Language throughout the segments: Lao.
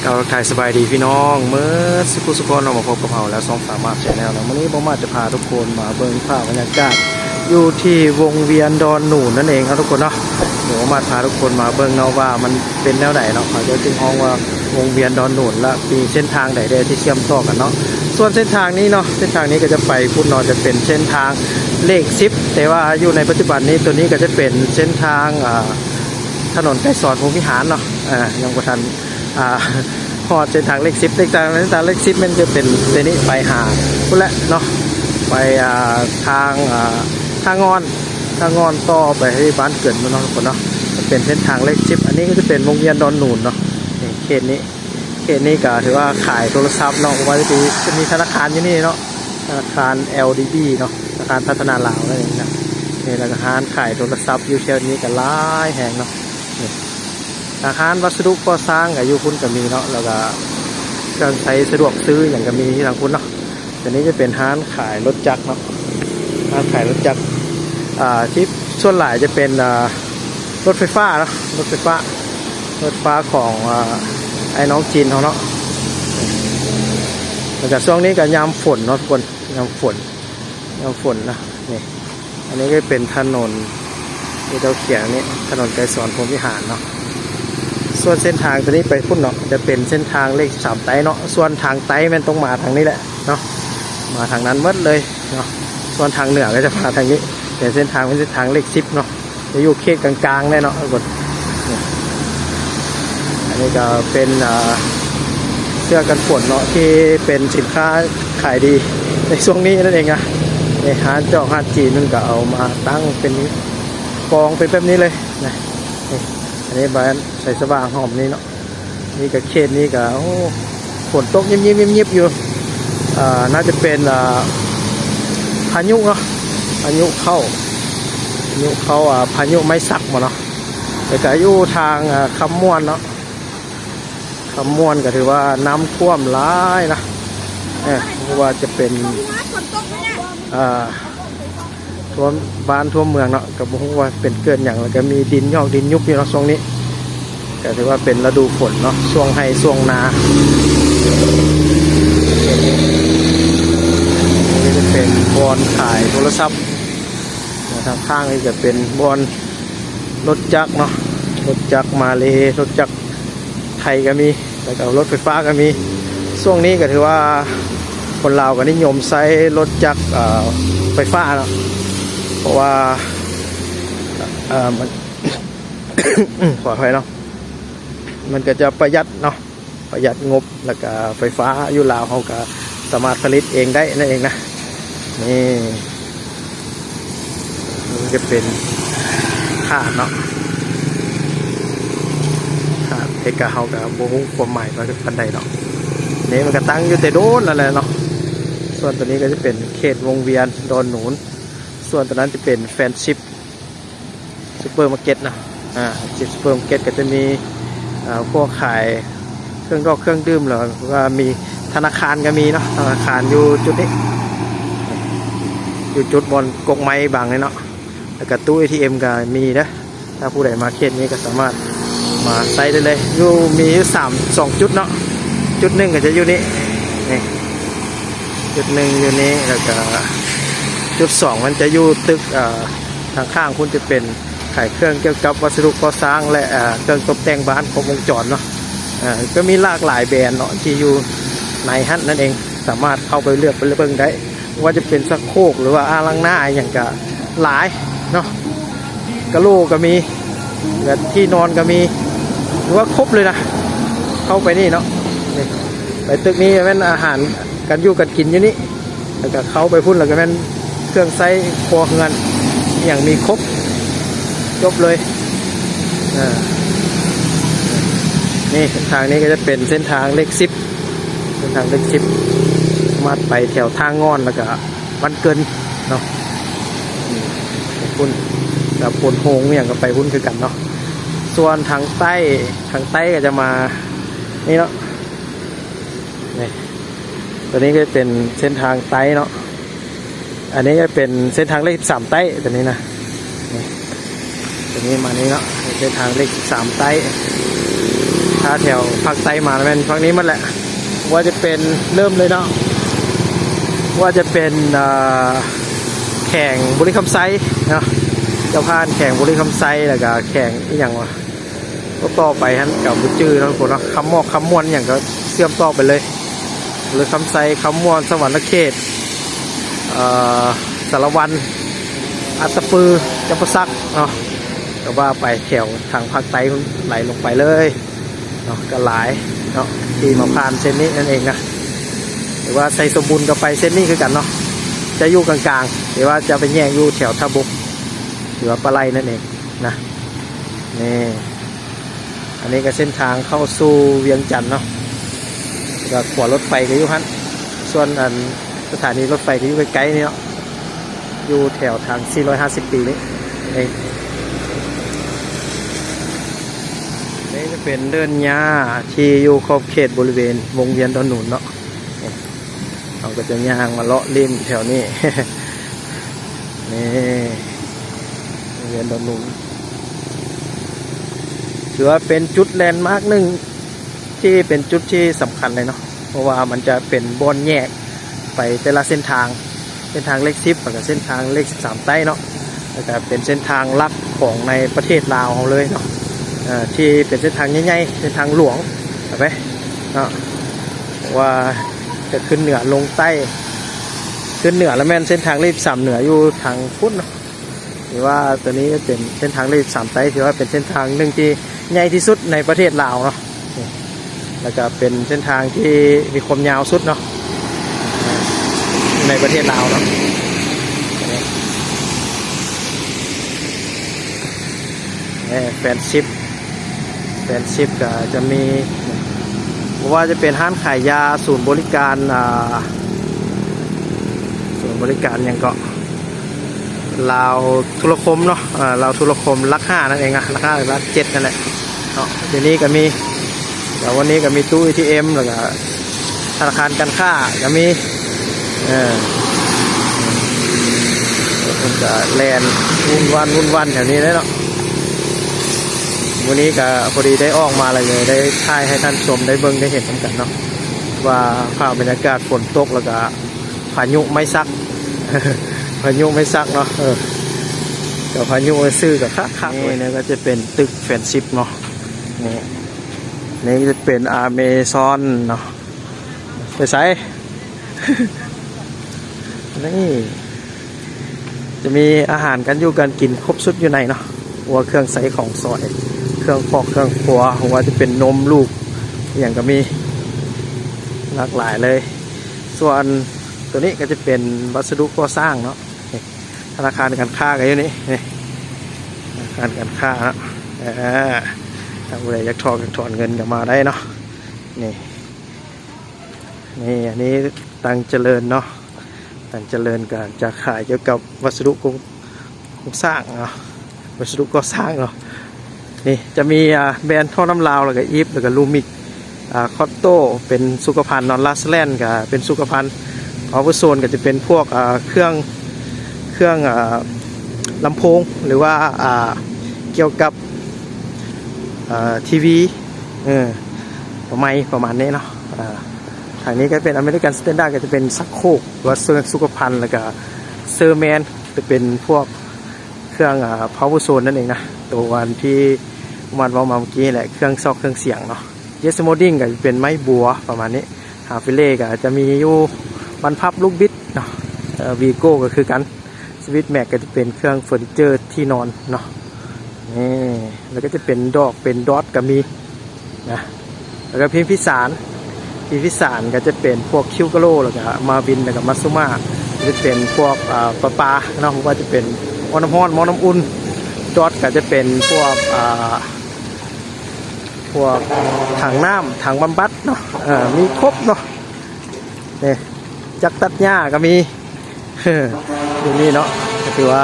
ເຈົ້າ ທັກທາຍສະບາຍດີພີ່ນ້ອງເໝິດສຸຂູສຸຄົນເນາະ ມາພົບກັບເຮົາແລ້ວ ຊ່ອງສາມາດແຊນແນວເນາະ. ມື້ນີ້ບໍ່ມາຈະພາທຸກຄົນມາເບິ່ງພາບບັນຍາກາດຢູ່ທີ່ວົງວຽນດອນໜູນນັ້ນເອງເນາະທຸກຄົນເນາະ. ດຽວບໍ່ມາຈະພາທຸກຄົນມາເບິ່ງເນາະວ່າມັນເປັນແນວໃດເນາະ ເຂົາເຈົ້າຈຶ່ງຮ້ອງວ່າວົງວຽນດອນໜູນ ແລະ ມີເສັ້ນທາງໃດແດ່ທີ່ເຊື່ອມຕໍ່ກັນເນາະ. ສ່ວນເສັ້ນທາງນີ້ເນາະ ເສັ້ນທາງນີ້ກໍຈະໄປພຸ້ນເນາະ ຈະເປັນເສັ້ນທາງເລກສິບ ແຕ່ວ່າຢູ່ໃນປັດຈຸບັນນີ້ ໂຕນີ້ກໍຈະເປັນເສັ້ນທາງ ອ່າ ຖະໜົນໄກສອນພົມວິຫານເນາະ ອ່າ ຍັງບໍ່ທັນ ອ່າ ຮອດເສັ້ນທາງເລກສິບ ເສັ້ນທາງ ເສັ້ນທາງເລກສິບແມ່ນຈະເປັນເສັ້ນນີ້ໄປຫາພຸ້ນແຫຼະເນາະ ໄປ ອ່າ ທາງ ອ່າ ທ່າງ່ອນ ທ່າງ່ອນຕໍ່ໄປໃຫ້ບ້ານເກີນພຸ້ນເນາະທຸກຄົນເນາະ. ຈະເປັນເສັ້ນທາງເລກສິບ ອັນນີ້ກໍຈະເປັນວົງວຽນດອນໜູນເນາະ. ນີ້ເຂດນີ້ ເຂດນີ້ກໍຖືວ່າຂາຍໂທລະສັບເນາະ ບໍ່ວ່າຈະມີ ຈະມີທະນາຄານຢູ່ນີ້ເນາະ ທະນາຄານ ແອລດີບີ ເນາະ ທະນາຄານພັດທະນາລາວນັ້ນເອງນະ. ນີ້ ແລ້ວກໍຮ້ານຂາຍໂທລະສັບຢູ່ແຖວນີ້ກໍຫຼາຍແຮງເນາະ. ນີ້ ອາຄານວັດສະດຸກໍ່ສ້າງກໍຢູ່ພຸ້ນກໍມີເນາະ ແລ້ວກໍເຄື່ອງໃຊ້ສະດວກຊື້ຫຍັງກໍມີທີ່ທາງພຸ້ນເນາະ. ຕົວນີ້ຈະເປັນຮ້ານຂາຍລົດຈັກເນາະ ຮ້ານຂາຍລົດຈັກ ອ່າ ທີ່ສ່ວນຫຼາຍຈະເປັນ ອ່າ ລົດໄຟຟ້າເນາະ ລົດໄຟຟ້າ ລົດໄຟຟ້າຂອງ ອ່າ ອ້າຍນ້ອງຈີນເຮົາເນາະ. ແລ້ວກໍຊ່ວງນີ້ກໍຍາມຝົນເນາະທຸກຄົນ ຍາມຝົນ ຍາມຝົນນະ. ນີ້ ອັນນີ້ກໍເປັນຖະໜົນທີ່ເຈົ້າຂຽນນີ້ ຖະໜົນໄກສອນພົມວິຫານເນາະ. ສ່ວນເສັ້ນທາງຕົວນີ້ໄປພຸ້ນເນາະ ຈະເປັນເສັ້ນທາງເລກສາມໃຕ້ເນາະ. ສ່ວນທາງໃຕ້ແມ່ນຕ້ອງມາທາງນີ້ແຫຼະເນາະ ມາທາງນັ້ນໝົດເລີຍເນາະ. ສ່ວນທາງເໜືອກໍຈະມາທາງນີ້ ແຕ່ເສັ້ນທາງເປັນເສັ້ນທາງເລກສິບເນາະ ຈະຢູ່ເຂດກາງໆແນ່ເນາະທຸກຄົນ. ນີ້ ອັນນີ້ກໍເປັນ ອ່າ ເສື້ອກັນຝົນເນາະ ທີ່ເປັນສິນຄ້າຂາຍດີໃນຊ່ວງນີ້ນັ້ນເອງນະ. ນີ້ ຮ້ານຈອກຮ້ານຈີນເພິ່ນກໍເອົາມາຕັ້ງເປັນກອງເປັນແບບນີ້ເລີຍນະ. ນີ້ ອັນນີ້ບ້ານໄຊສະຫວ່າງ ຫ້ອມນີ້ເນາະ. ນີ້ກໍເຂດນີ້ກໍ ໂອ້ ຝົນຕົກຍິບໆໆຢູ່ ອ່າ ໜ້າຈະເປັນ ອ່າ ພາຍຸເນາະ ພາຍຸເຂົ້າ ພາຍຸເຂົ້າ ອ່າ ພາຍຸໄມ້ສັກບໍເນາະ. ແລ້ວກໍຢູ່ທາງ ອ່າ ຄຳມ່ວນເນາະ ຄຳມ່ວນກໍຖືວ່ານ້ຳຖ້ວມຫຼາຍນະ ເອີ ບໍ່ວ່າຈະເປັນ ອ່າ ຖ້ວມບ້ານຖ້ວມເມືອງເນາະ ກໍບໍ່ຮູ້ວ່າເປັນເກີດຫຍັງ ແລ້ວກໍມີດິນຍອກດິນຍຸບຢູ່ເນາະ. ຊ່ວງນີ້ກໍຖືວ່າເປັນລະດູຝົນເນາະ ຊ່ວງໄຮ່ຊ່ວງນາ. ນີ້ຈະເປັນບ່ອນຂາຍໂທລະສັບ ທາງຂ້າງນີ້ຈະເປັນບ່ອນລົດຈັກເນາະ ລົດຈັກມາເລ ລົດຈັກ ໄທກໍມີ ແລ້ວກໍລົດໄຟຟ້າກໍມີ. ຊ່ວງນີ້ກໍຖືວ່າຄົນລາວກໍນິຍົມໃຊ້ລົດຈັກ ເອີ ໄຟຟ້າເນາະ ເພາະວ່າ ເອີ ມັນ ຂໍອະໄພເນາະ ມັນກໍຈະປະຢັດເນາະ ປະຢັດງົບ ແລ້ວກະໄຟຟ້າຢູ່ລາວເຮົາກະສາມາດຜະລິດເອງໄດ້ນັ້ນເອງນະ. ນີ້ ນີ້ຈະເປັນຂາດເນາະ ຂາດ ແຕ່ກະເຮົາກະບໍ່ຮູ້ຄວາມໝາຍວ່າປານໃດເນາະ. ນີ້ມັນກະຕັ້ງຢູ່ແຕ່ໂດນແລ້ວແຫຼະເນາະ. ສ່ວນຕົວນີ້ກໍຈະເປັນເຂດວົງວຽນດອນໜູນ ສ່ວນຕົວນັ້ນຈະເປັນແຟນຊິບ ຊຸບເປີມາເກັດເນາະ ອ່າ ຊິບຊຸບເປີມາເກັດກໍຈະມີ ອ່າ ພວກຂາຍເຄື່ອງດອກເຄື່ອງດື່ມ ຫຼືວ່າມີທະນາຄານກໍມີເນາະ ທະນາຄານຢູ່ຈຸດນີ້ ຢູ່ຈຸດບ່ອນກົກໄມ້ບັງນີ້ເນາະ ແລ້ວກໍຕູ້ເອທີເອັມກໍມີເດີ. ຖ້າຜູ້ໃດມາເຂດນີ້ກໍສາມາດມາໃຊ້ໄດ້ເລີຍ ຢູ່ ມີຢູ່ສາມ ສອງຈຸດເນາະ ຈຸດໜຶ່ງກໍຈະຢູ່ນີ້ ນີ້ ຈຸດໜຶ່ງຢູ່ນີ້ ແລ້ວກໍຈຸດສອງມັນຈະຢູ່ຕຶກ ອ່າ ທາງຂ້າງພຸ້ນຈະເປັນຂາຍເຄື່ອງກ່ຽວກັບວັດສະດຸກໍ່ສ້າງ ແລະ ເອີ ເຄື່ອງຕົບແຕ່ງບ້ານຄົບວົງຈອນເນາະ. ເອີ ກໍມີຫຼາກຫຼາຍແບຣນເນາະ ທີ່ຢູ່ໃນຫັ້ນນັ້ນເອງ ສາມາດເຂົ້າໄປເລືອກໄປເບິ່ງໄດ້ ບໍ່ວ່າຈະເປັນຊັກໂຄກ ຫຼືວ່າອ່າງລ້າງໜ້າອີ່ຫຍັງກໍຫຼາຍເນາະ ກະໂຫຼກໍມີ ແລະ ທີ່ນອນກໍມີ ຖືວ່າຄົບເລີຍນະ. ເຂົ້າໄປນີ້ເນາະ ນີ້ ໄປຕຶກນີ້ແມ່ນອາຫານການຢູ່ການກິນຢູ່ນີ້ ແລ້ວກໍເຂົ້າໄປພຸ້ນ ແລ້ວກໍແມ່ນເຄື່ອງໃຊ້ຄົວເຮືອນ ອີ່ຫຍັງມີຄົບ ຈົບເລີຍ. ເອີ ນີ້ເສັ້ນທາງນີ້ກໍຈະເປັນເສັ້ນທາງເລກສິບ ເສັ້ນທາງເລກສິບ ສາມາດໄປແຖວທ່າງ່ອນ ແລ້ວກໍບ້ານເກີນເນາະ ໄປພຸ້ນ ແລ້ວໂພນໂຮງອີ່ຫຍັງກໍໄປພຸ້ນຄືກັນເນາະ. ສ່ວນທາງໃຕ້ ທາງໃຕ້ກໍຈະມານີ້ເນາະ ນີ້ ຕົວນີ້ກໍຈະເປັນເສັ້ນທາງໃຕ້ເນາະ. ອັນນີ້ຈະເປັນເສັ້ນທາງເລກສິບສາມໃຕ້ ຕົວນີ້ນະ ນີ້ ຕົວນີ້ມານີ້ເນາະ ເປັນເສັ້ນທາງເລກສິບສາມໃຕ້. ຖ້າແຖວພາກໃຕ້ມາແມ່ນພາກນີ້ໝົດແຫຼະ ວ່າຈະເປັນ ເລີ່ມເລີຍເນາະ ວ່າຈະເປັນ ເອີ ແຂວງບໍລິຄຳໄຊເນາະ ຈະຜ່ານແຂວງບໍລິຄຳໄຊ ແລ້ວກະແຂວງອີ່ຫຍັງວະ ຕໍ່ໄປຫັ້ນກະບໍ່ຈື່ເນາະ ທຸກຄົນເນາະ ຄຳໝອກ ຄຳມ່ວນ ອີ່ຫຍັງກະເຊື່ອມຕໍ່ໄປເລີຍ ບໍລິຄຳໄຊ ຄຳມ່ວນ ສະຫວັນນະເຂດ ເອີ ສາລະວັນ ອັດຕະປື ຈຳປາສັກເນາະ ກະວ່າໄປແຖວທາງພາກໃຕ້ພຸ້ນ ໄຫຼລົງໄປເລີຍເນາະ ກະຫຼາຍເນາະ ທີ່ມາຜ່ານເສັ້ນນີ້ນັ້ນເອງນະ ຫຼືວ່າໄຊສົມບູນກະໄປເສັ້ນນີ້ຄືກັນເນາະ ຈະຢູ່ກາງໆ ແຕ່ວ່າຈະໄປແຍກຢູ່ແຖວທ່າບົກ ຫຼືວ່າປາໄລນັ້ນເອງນະ ນີ້ ອັນນີ້ກະເສັ້ນທາງເຂົ້າສູ່ວຽງຈັນເນາະ ແລ້ວກະຂົວລົດໄຟກະຢູ່ຫັ້ນ ສ່ວນອັນສະຖານີລົດໄຟກະຢູ່ໃກ້ໆນີ້ເນາະ ຢູ່ແຖວທາງສີ່ຮ້ອຍຫ້າສິບປີນີ້ເອງ ນີ້ຈະເປັນເດີ່ນຫຍ້າທີ່ຢູ່ຂອບເຂດບໍລິເວນວົງວຽນດອນໜູນເນາະ ເຮົາກະຈະຍ່າງມາເລາະຫຼິ້ນແຖວນີ້ ນີ້ ວົງວຽນດອນໜູນ ຖືວ່າເປັນຈຸດແລນມາກໜຶ່ງ ທີ່ເປັນຈຸດທີ່ສຳຄັນເລີຍເນາະ ເພາະວ່າມັນຈະເປັນບ່ອນແຍກໄປແຕ່ລະເສັ້ນທາງ ເສັ້ນທາງເລກສິບ ແລ້ວກະເສັ້ນທາງເລກສິບສາມໃຕ້ເນາະ ແລ້ວກະເປັນເສັ້ນທາງຫຼັກຂອງໃນປະເທດລາວເຮົາເລີຍເນາະ ເອີ ທີ່ເປັນເສັ້ນທາງໃຫຍ່ໆ ເສັ້ນທາງຫຼວງ ເອົາໄປເນາະ ເພາະວ່າຈະຂຶ້ນເໜືອລົງໃຕ້ ຂຶ້ນເໜືອລະແມ່ນເສັ້ນທາງເລກສິບສາມເໜືອຢູ່ທາງພຸ້ນເນາະ ຖືວ່າໂຕນີ້ເປັນເສັ້ນທາງເລກສິບສາມໃຕ້ ຖືວ່າເປັນເສັ້ນທາງໜຶ່ງທີ່ໃຫຍ່ທີ່ສຸດໃນປະເທດລາວເນາະ ແລ້ວກະເປັນເສັ້ນທາງທີ່ມີຄວາມຍາວສຸດເນາະ ໃນປະເທດລາວເນາະ ແຟນຊິບ ແຟນຊິບກະຈະມີ ບໍ່ວ່າຈະເປັນຮ້ານຂາຍຢາ ສູນບໍລິການ ອ່າ ສູນບໍລິການຫຍັງເກາະ ລາວທຸລະຄົມເນາະ ເອີ ລາວທຸລະຄົມຫຼັກຫ້ານັ້ນເອງນະ ຫຼັກຫ້າ ຫຼັກເຈັດນັ້ນແຫຼະເນາະ ດຽວນີ້ກະມີ ແລ້ວວັນນີ້ກະມີຕູ້ເອທີເອັມ ແລ້ວກະທະນາຄານການຄ້າກະມີ ເອີ ເພິ່ນກະແລ່ນວຸ້ນວານ ວຸ້ນວານແຖວນີ້ເດ້ເນາະ ມື້ນີ້ກະພໍດີໄດ້ອອກມາ ແລ້ວກໍໄດ້ຖ່າຍໃຫ້ທ່ານຜູ້ຊົມໄດ້ເບິ່ງໄດ້ເຫັນນຳກັນເນາະ ວ່າພາບບັນຍາກາດຝົນຕົກ ແລ້ວກະ ພາຍຸໄມ້ສັກ ພາຍຸໄມ້ສັກເນາະ ເອີ ກະພາຍຸຊື່ກະຄັກໆ ນີ້ ເລີຍ ນີ້ກະຈະເປັນຕຶກແຟນຊິບເນາະ ນີ້ ນີ້ຈະເປັນອາເມຊອນເນາະ ໄປໃສ ນີ້ ຈະມີອາຫານການຢູ່ການກິນຄົບຊຸດຢູ່ໃນເນາະ ວ່າເຄື່ອງໃຊ້ຂອງສອຍ ເຄື່ອງຟອກເຄື່ອງຄົວ ວ່າຈະເປັນນົມລູກ ອີ່ຫຍັງກະມີ ຫຼາກຫຼາຍເລີຍ ສ່ວນ ໂຕນີ້ກະຈະເປັນວັດສະດຸກໍ່ສ້າງເນາະ ນີ້ ທະນາຄານການຄ້າກະຢູ່ນີ້ ນີ້ ທະນາຄານການຄ້າເນາະ ເອີ ຖ້າຜູ້ໃດຢາກຖອກຢາກຖອນເງິນກະມາໄດ້ເນາະ ນີ້ ນີ້ ອັນນີ້ຕັງຈະເລີນເນາະ ຕັງຈະເລີນກະຈະຂາຍກ່ຽວກັບວັດສະດຸໂຄງ ໂຄງສ້າງເນາະ ວັດສະດຸກໍ່ສ້າງເນາະ ນີ້ຈະມີ ອ່າ ແບຣນທໍ່ນ້ຳລາວ ແລ້ວກະອີຟ ແລ້ວກະລູມິກ ອ່າ ຄອດໂຕ້ ເປັນສຸຂະພັນເນາະ ລາສແລນກະເປັນສຸຂະພັນ ພາວເວີໂຊນກະຈະເປັນພວກ ອ່າ ເຄື່ອງ ເຄື່ອງ ອ່າ ລຳໂພງ ຫຼືວ່າ ອ່າ ກ່ຽວກັບ ອ່າ ທີວີ ເອີ ໄມ ປະມານນີ້ເນາະ ອ່າ ທາງນີ້ກະເປັນອາເມລິກັນສະແຕນດາດ ກະຈະເປັນຊັກໂຄກ ຫຼືວ່າເຄື່ອງສຸຂະພັນ ແລ້ວກະເຊີແມນ ຈະເປັນພວກ ເຄື່ອງ ອ່າ ພາວເວີໂຊນນັ້ນເອງນະ ໂຕອັນທີ່ມັນເວົ້າມາເມື່ອກີ້ແຫຼະ ເຄື່ອງຊອກເຄື່ອງສຽງເນາະ ເຢສໂມດິງກະຈະເປັນໄມ້ບົວປະມານນີ້ ຮາຟິເລກະຈະມີຢູ່ ບັນພັບລູກບິດເນາະ ເອີ ວີໂກ້ກະຄືກັນ ສະວິດແມັກກະຈະເປັນເຄື່ອງເຟີນີເຈີທີ່ນອນເນາະ ນີ້ ແລ້ວກະຈະເປັນດອກເປັນດອດກະມີ ນະ ແລ້ວກະພິມພິສານ ພິມພິສານກະຈະເປັນພວກຄິວກະໂລ ແລ້ວກະມາວິນ ແລ້ວກະມາຊູມາ ຈະເປັນພວກ ອ່າ ປະປາເນາະ ບໍ່ວ່າຈະເປັນໝໍ້ນ້ຳຮ້ອນ ໝໍ້ນ້ຳອຸ່ນ ດອດກະຈະເປັນພວກ ອ່າ ພວກຖັງນ້ຳ ຖັງບຳບັດເນາະ ເອີ ມີຄົບເນາະ ນີ້ ຈັກຕັດຫຍ້າກະມີ ດຽວນີ້ເນາະ ກະຖືວ່າ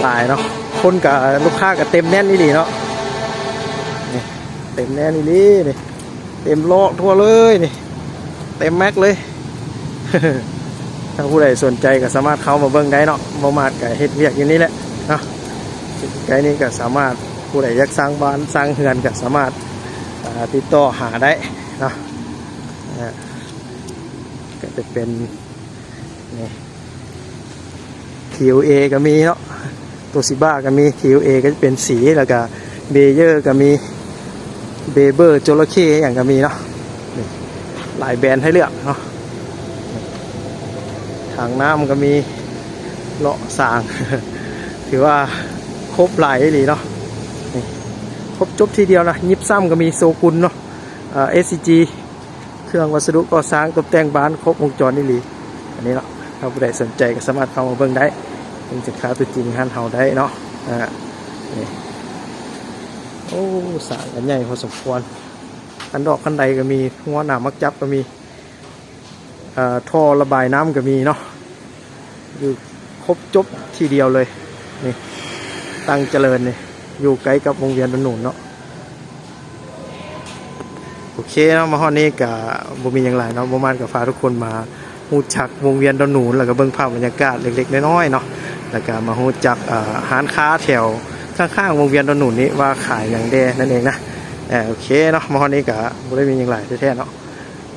ຫຼາຍເນາະ ຄົນກະ ລູກຄ້າກະເຕັມແໜ້ນອີ່ຫຼີເນາະ ນີ້ ເຕັມແໜ້ນອີ່ຫຼີນີ້ ເຕັມເລາະທົ່ວເລີຍນີ້ ເຕັມແມັກເລີຍ ຖ້າຜູ້ໃດສົນໃຈກະສາມາດເຂົ້າມາເບິ່ງໄດ້ເນາະ ບໍ່ມາດກະເຮັດວຽກຢູ່ນີ້ແຫຼະເນາະ ໃກ້ນີ້ກະສາມາດ ຜູ້ໃດຢາກສ້າງບ້ານສ້າງເຮືອນກະສາມາດ ອ່າ ຕິດຕໍ່ຫາໄດ້ເນາະ. ອ່າ ກໍຈະເປັນ ນີ້ ທີໂອເອ ກໍມີເນາະ, ໂຕຊິບະກໍມີ. ທີໂອເອ ກໍຈະເປັນສີ ແລ້ວກໍເບເຢີກໍມີ, ເບເບີ ຈໍລະເຂ້ ຫຍັງກໍມີເນາະ. ນີ້ ຫຼາຍແບຣນໃຫ້ເລືອກເນາະ. ຖັງນ້ຳກໍມີ, ເລາະສາງ ຖືວ່າຄົບຫຼາຍອີ່ຫຼີເນາະ. ນີ້ ຄົບຈົບທີດຽວນະ, ຢິບຊຳກໍມີ, ໂຊກຸນເນາະ, ເອີ ເອສຊີຈີ ເຄື່ອງວັດສະດຸກໍ່ສ້າງ ຕົບແຕ່ງບ້ານ ຄົບວົງຈອນອີ່ຫຼີ. ອັນນີ້ເນາະ ຖ້າຜູ້ໃດສົນໃຈກໍສາມາດເຂົ້າມາເບິ່ງໄດ້, ເປັນສິນຄ້າຕົວຈິງຮ້ານເຮົາໄດ້ເນາະ. ອ່າ ນີ້ ໂອ້ ສ້າງກັນໃຫຍ່ພໍສົມຄວນ, ຄັນດອກຄັນໄດກໍມີ, ຫົວໜາມໝາກຈັບກໍມີ, ເອີ ທໍ່ລະບາຍນ້ຳກໍມີເນາະ. ຢູ່ຄົບຈົບທີດຽວເລີຍ. ນີ້ ຕັງຈະເລີນນີ້ ຢູ່ໃກ້ກັບວົງວຽນດອນໜູນເນາະ. ໂອເຄເນາະ, ມາຮອດນີ້ກະບໍ່ມີຫຍັງຫຼາຍເນາະ, ບໍ່ມາດກໍພາທຸກຄົນມາຮູ້ຈັກວົງວຽນດອນໜູນ ແລ້ວກໍເບິ່ງພາບບັນຍາກາດເລັກໆນ້ອຍໆເນາະ, ແລ້ວກໍມາຮູ້ຈັກ ເອີ ຮ້ານຄ້າແຖວຂ້າງໆວົງວຽນດອນໜູນນີ້ວ່າຂາຍຫຍັງແດ່ນັ້ນເອງນະ. ເອີ ໂອເຄເນາະ, ມາຮອດນີ້ກະບໍ່ໄດ້ມີຫຍັງຫຼາຍແທ້ໆເນາະ.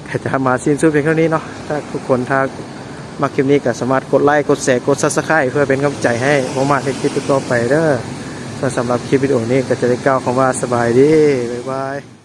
ກໍຈະມາສິ້ນສຸດພຽງເທົ່ານີ້ເນາະ. ຖ້າທຸກຄົນ ຖ້າມັກຄລິບນີ້ກໍສາມາດກົດໄລ ກົດແຊ ກົດ Subscribe ເພື່ອເປັນກຳລັງໃຈໃຫ້ບໍ່ມາດເຮັດຄລິບຕໍ່ໄປເດີ. ສ່ວນສຳລັບຄລິບວິດີໂອນີ້ກໍຈະໄດ້ກ່າວຄຳວ່າສະບາຍດີ, ບາຍບາຍ.